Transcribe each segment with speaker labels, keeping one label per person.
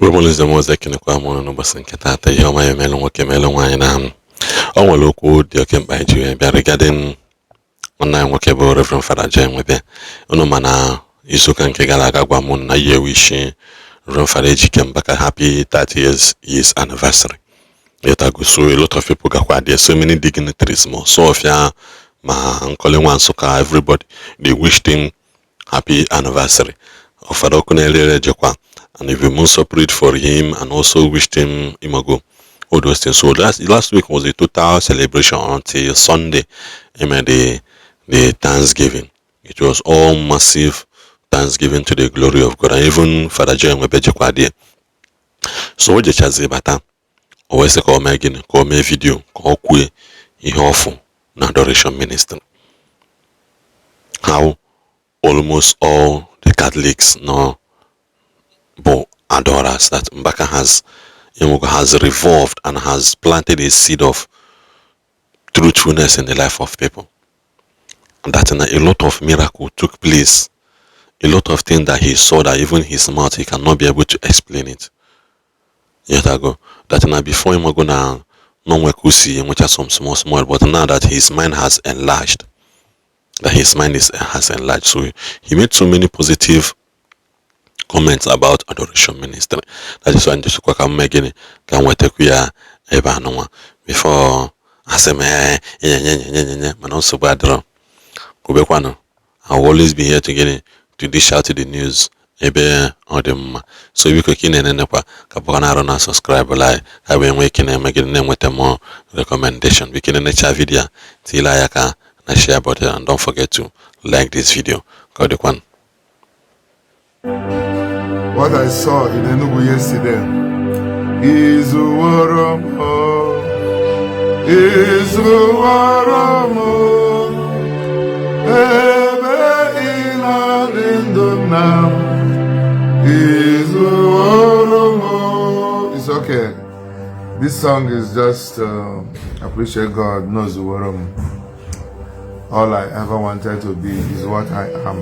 Speaker 1: Ụmụnne m ọzọ, ekenekwa m unu n'ụbọchị nke taata. Ihe ọma ya emelụ nwoke, melụ nwaanyị. Na o nwere okwu dị oke mkpa iji wee bịa regarding nwanne anyị nwoke bụ Reverend Father Joe Nwebe. Unu ma na izuụka nke gara aga gwa m na ya wish Reverend Father Ejike Mbaka happy 30 years anniversary. Ịtago, so a lot of people gakwa there, so many dignitaries, ma Ọsụọfịa, ma Nkoli nwa Nsụka, everybody, they wished him happy anniversary. Father Okunelere jekwa and even also prayed for him and also wished him imago, all those things. So last week was a total celebration until Sunday, I mean the Thanksgiving. It was all massive thanksgiving to the glory of God, and even Father Joe Nwebe jekwa there. So o jechazi bata, o wee sị ka o mee gịnị? Ka o mee video, ka ọ kwue ihe ọfụ na adoration ministry, how almost all the Catholics no bụ adorers, that Mbaka has revolved and has planted a seed of truthfulness in the life of people, and that a lot of miracle took place, a lot of things that he saw that even his mouth, he cannot be able to explain it. Yet that now before him go na no could see enwecha some small small, but now that his mind has enlarged, that his mind is has enlarged. So he made so many positive comments about adoration ministry. That is why njikwa ka m mee gịnị, ka m nwetakwu ya ebe anụnwa before asị m ee nye nye nye nye nye, mana nsogbu adịrọ. Kwubekwanụ, I will always be here to gịnị, to dish out the news ebe ọ dị mma. So biko, ka ị na-enenekwa ka bụkwa na arụ na subscribe like, ka wee nwee ike na-eme gịnị, na-enweta more recommendation. Biko, na-enecha video a, tiila ya aka na share button and don't forget to like this video. Ka ọ dịkwanụ.
Speaker 2: What I saw in Enugu yesterday is Woromo, is Woromo, ebe ị na-adị ndụ nna m, is Woromo. It's okay. This song is just appreciate God knows Woromo. All I ever wanted to be is what I am,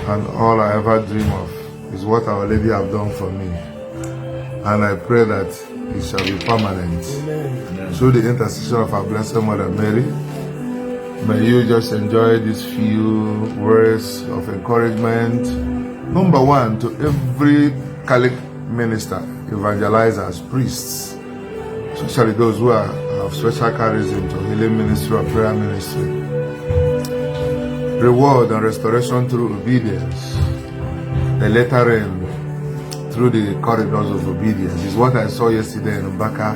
Speaker 2: and all I ever dream of is what Our Lady have done for me. And I pray that it shall be permanent. Through the intercession of our Blessed Mother Mary, may you just enjoy these few words of encouragement. Number one, to every Catholic minister, evangelizers, priests, especially those who are of special charism to healing ministry or prayer ministry. Reward and restoration through obedience. The latter rain through the corridors of obedience is what I saw yesterday in Mbaka,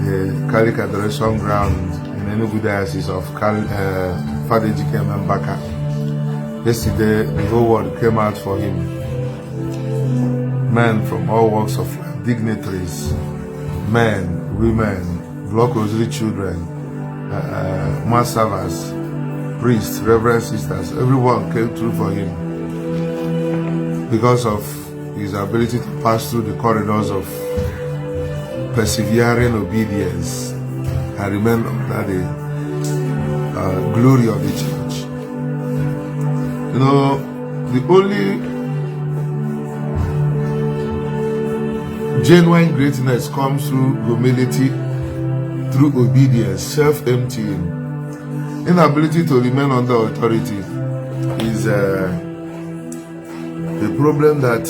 Speaker 2: the Catholic Adoration Ground in Enugu Diocese of Father Ejike Mbaka. Yesterday, the whole world came out for him. Men from all walks of life, dignitaries, men, women, block rosary children, mass servers, priests, reverend sisters, everyone came through for him because of his ability to pass through the corridors of persevering obedience and remain under the glory of the church. The only genuine greatness comes through humility, through obedience, self-emptying. Inability to remain under authority is a problem that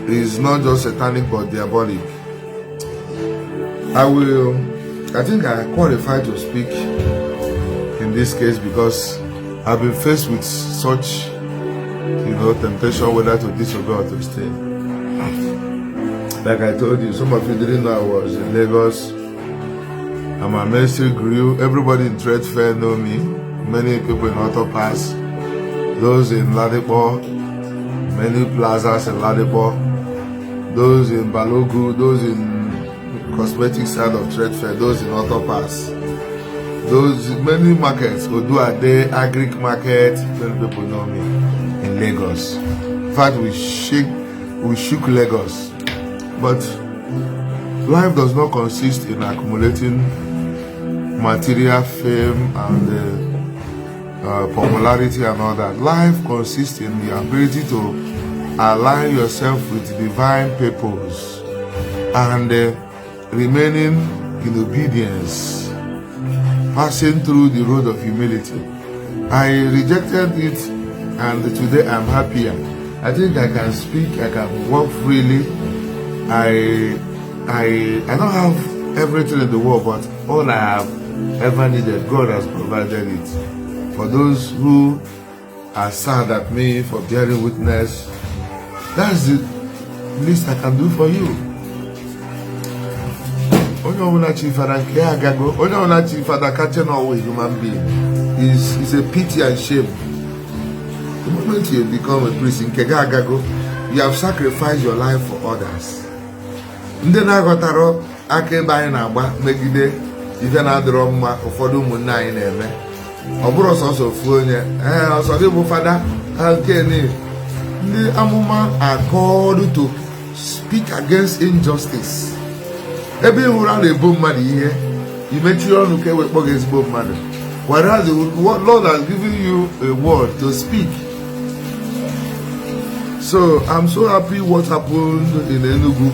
Speaker 2: is not just satanic but diabolic. I think I qualify to speak in this case because I've been faced with such, temptation whether to disobey or to stay. Like I told you, some of you didn't know I was in Lagos and my ministry grew. Everybody in Trade Fair know me. Many people in Auto Pass, those in Ladipo, many plazas in Ladipo, those in Balogu, those in cosmetic side of Trade Fair, those in Auto Pass, those many markets, Oduade, Agric Market, many people know me in Lagos. In fact, we shook Lagos. But life does not consist in accumulating material fame and popularity and all that. Life consists in the ability to Align yourself with divine purpose and remaining in obedience, passing through the road of humility. I rejected it, and today I'm happier. I think I can speak, I can walk freely. I don't have everything in the world, but all I have ever needed, God has provided it. For those who are sad at me for bearing witness, that's the least I can do for you. Onye ọbụla chi fada nke ya agago, onye ọbụla chi fada kacha n'ọwụ human being is a pity and shame. The moment you become a priest, nke gị agago, you have sacrificed your life for others. Ndị na-aghọtara aka ebe anyị na-agba megide ife na-adịrọ mma ụfọdụ ụmụnne anyị na-eme, ọ bụrụ sọsọ ofu onye, ee, ọsọ gị bụ fada nke ndị amụma are called to speak against injustice. Ebe ị hụrụ a na-ebo mmadụ ihe, imechie ọnụ ka e wee kpọ gị ezigbo mmadụ, whereas the Lord has given you a word to speak. So I'm so happy what happened in Enugu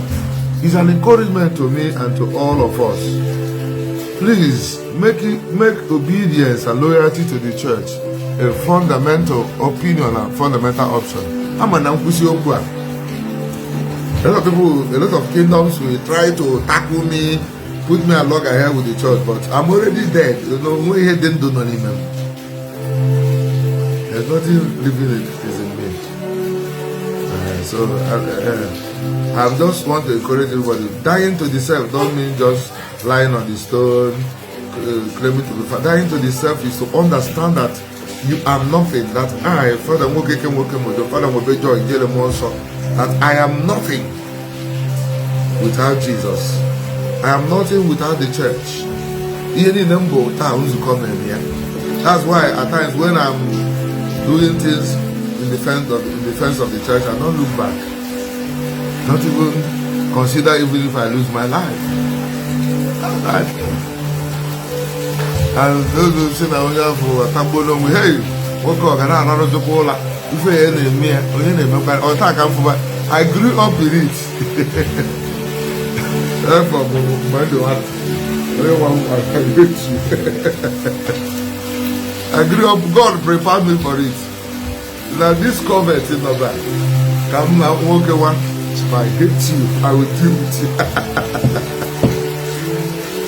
Speaker 2: is an encouragement to me and to all of us. Please make obedience and loyalty to the church a fundamental opinion and fundamental option. Ama na nkwụsị okwu a, a lot of people, a lot of kingdoms will try to tackle me, put me along ahead with the church, but I'm already dead. Nwe ihe dị ndụ nọ n'ime m. There's nothing living is in me. So I just want to encourage everybody. Dying to the self don't mean just lying on the stone, claiming to be. Dying to the self is to understand that you are nothing. That I, Father Nwokeke Nwoke Mojo, Father Nwobe Joy, Ijele Mmụọ Nsọ, that I am nothing without Jesus. I am nothing without the church. Ihe niile m bụ taa, nzukọ mere ya. That's why at times when I'm doing things in defense of the church, I don't look back. Not even consider even if I lose my life. That's life. And those who say na onye afọ atagbuola onwe, hey, nwoke ọ ga na-ararụzikwa ụla ife ya na-eme ya, onye na-emekwa ọ taa ka m fụba. I grew up in it. Therefore, bụ mgbe ndụ nwata onye nwa m echi. I grew up, God prepared me for it. Na this covet nọba ka m na nwoke nwa, if I hate you, I will deal with you.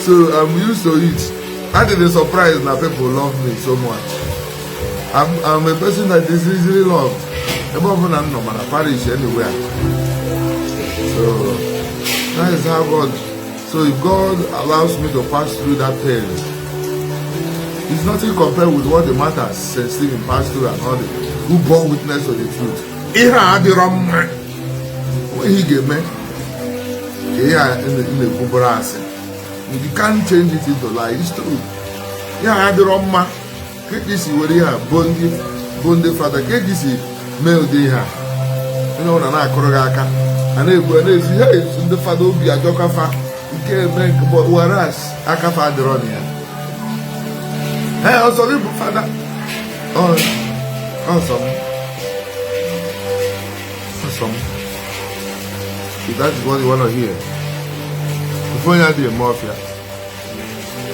Speaker 2: So I'm used to it. I didn't surprise na people love me so much. I'm a person that is easily loved. Ebe ọbụla m nọ, mana parish, anywhere. So that is how God. So if God allows me to pass through that pain, it's nothing compared with what the martyrs, St. Stephen, passed through and all the who bore witness to the truth. Ihe a adịrọ mma. Onwe ihe ị ga-eme ka ihe a ị na-ekwu bụrụ asị. You can't change it into lie. It's true. Ihe a adịrọ mma. Ka esi were ihe a bo ndị fada, ka eji si mee ụdị ihe a, onye ọbụla na-akụrụ gị aka, a na-egbu, a na-esi, hey, ndị fada obi ajọkafa nke eme nke, whereas aka fa adịrọ na ya. Ee, ọsọ gị bụ fada, ọsọ m, ọsọ m. If that is what you want to hear, ofu onye adịghị eme ọfịa.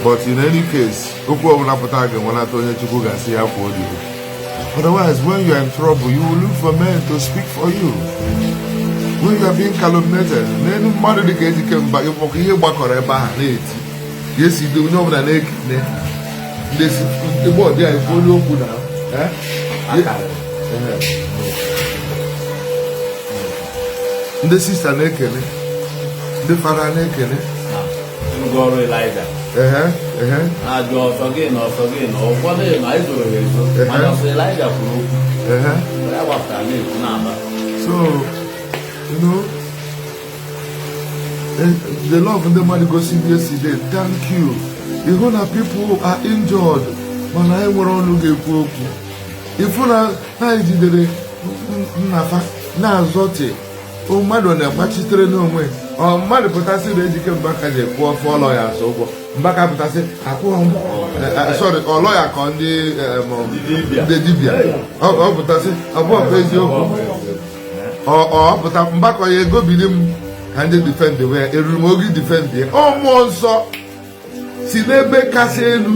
Speaker 2: But in any case, okwu ọbụla pụtara ga-enwenata onye Chukwu ga-asị ya kwuo dị. Otherwise, when you are in trouble, you will look for men to speak for you. When you are being calumniated, n'elu mmadụ dịka Ejike Mba, ịkpọkọ ihe gbakọrọ ebe ahụ na-eti ya esi dị, onye ọbụla na-ekene ndị si ndị bọọdụ ya ekwu onye okwu na eh? Eh. Ndị sista na-ekene, ndị fada na-ekene.
Speaker 3: Ngwa ọrụ Elijah.
Speaker 2: Ehe ehe.
Speaker 3: Na-ajụ ọsọ gị na ọsọ gị na ụfọdụ na ezoro ha ezo, mana ọsọ Elijah kwuru okwu, ya gbapụtara na-ekwu na-aba.
Speaker 2: So, the love ndị mmadụ gosi yesterday, thank you. Ịhụ na people are injured, mana anyị nwere ọnụ ga-ekwu okwu. Ịfụ na ha jidere nnafa na-azọtị o, mmadụ na-agbachitere n'onwe ọ, mmadụ pụtasị na Ejike Mbaka ji kwụọ fụọ lọya azụ ụgwọ. Mbaka pụtasị akwụghọ m, sorry, ọ lọya ka ndị
Speaker 3: Ndị dibịa.
Speaker 2: Ndị dibịa, ọ pụtasị ọ bụ ọkwa eziokwu. Ọ pụta Mbaka ya egobili m ka ndị defend wee eruru m oge defend ya. Ọ mmụọ nsọ si n'ebe kasị elu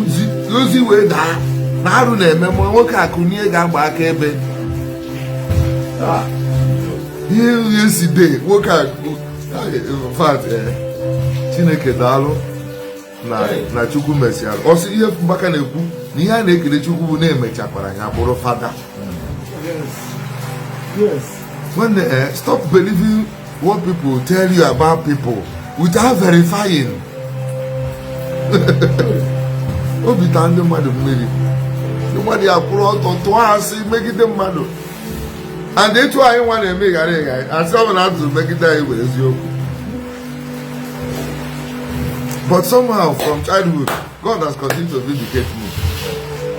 Speaker 2: ozi wee daa na arụ na-eme ma nwoke akụnye ga-agba aka ebe ihe yesterday nwoke akụ. In fact, Chineke daalụ na Chukwu mesịara ọ sị ihe Mbaka na-ekwu na ihe a na-ekele Chukwu bụ na-emechakwara ya bụrụ fada. Nwanne, stop believing what people tell you about people without verifying. Obi taa ndị mmadụ mmiri, ndị mmadụ ya kwụrụ ọtọ tụọ asị megide mmadụ, and etu anyị nwa na-eme ịghara ịghara asị ọ bụ na atụrụ megide anyị bụ eziokwu. But somehow from childhood, God has continued to vindicate me.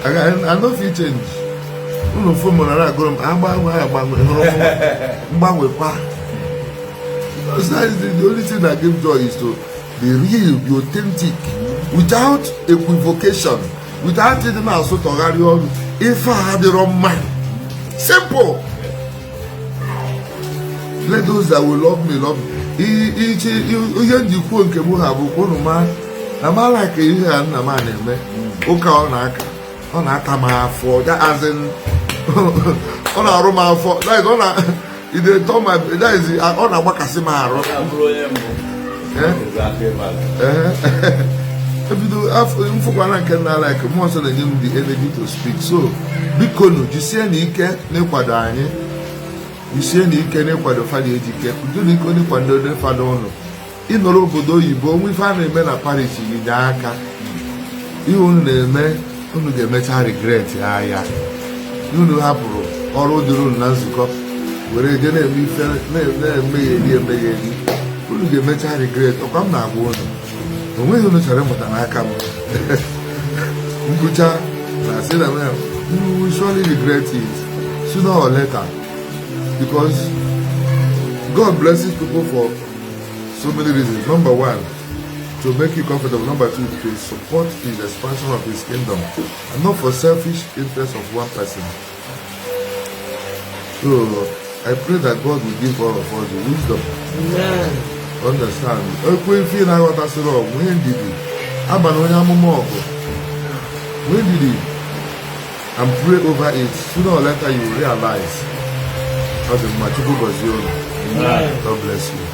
Speaker 2: I no fit change. Unu fụ m na agụrụ m agbanwe agbanwe hụrụ m mgbanwekwa. Because that is the only thing that gives joy, is to be real, be authentic, without equivocation, without ịdị na-asụtọgharị ọrụ. Ife a adịrọ mma. Simple. Let those that will love me love me. Iche ihe njikwuo nke mụ ha bụ unu ma na ma like ihe a nna m a na-eme ụka ọ na-aka ọ na-ata m afọ, as in ọ na-arụ m afọ, that is ọ na e dey turn my, that is ọ na-agbakasị m arụ. Ebido afọ mfụkwana nke nna like mmụọ nsọ na-enye m the energy to speak. So biko nu, jisie na ike n'ịkwado anyị, jisie na ike n'ịkwado Fada Ejike, udo na ike n'ịkwado ndị fada ụnụ. Ịnọrọ obodo oyibo onwe ife a na-eme na parish gị nye aka. Ihe unu na-eme, unu ga-emecha regret ya. Ya unu hapụrụ ọrụ dịrị unu na nzukọ were je na-eme ife na-emegheri emegheri, unu ga-emecha regret. Ọkwa m na-agwa unu, onweghị unu chọrọ ịmụta n'aka m nkwụcha na sị na you will surely regret it sooner or later, because God blesses people for so many reasons. Number one, to make you comfortable. Number two, to support his expansion of his kingdom, and not for selfish interest of one person. So I pray that God will give all of us the wisdom.
Speaker 4: Amen.
Speaker 2: Understand. Ekwe ife ị na-aghọtasịrị ọgụ, nwee ndidi. Aba na onye amụma ọgụ. Nwee ndidi and pray over it. Sooner or later you will realize. Ọ dị mma. Chukwu gọzie unu. God bless you.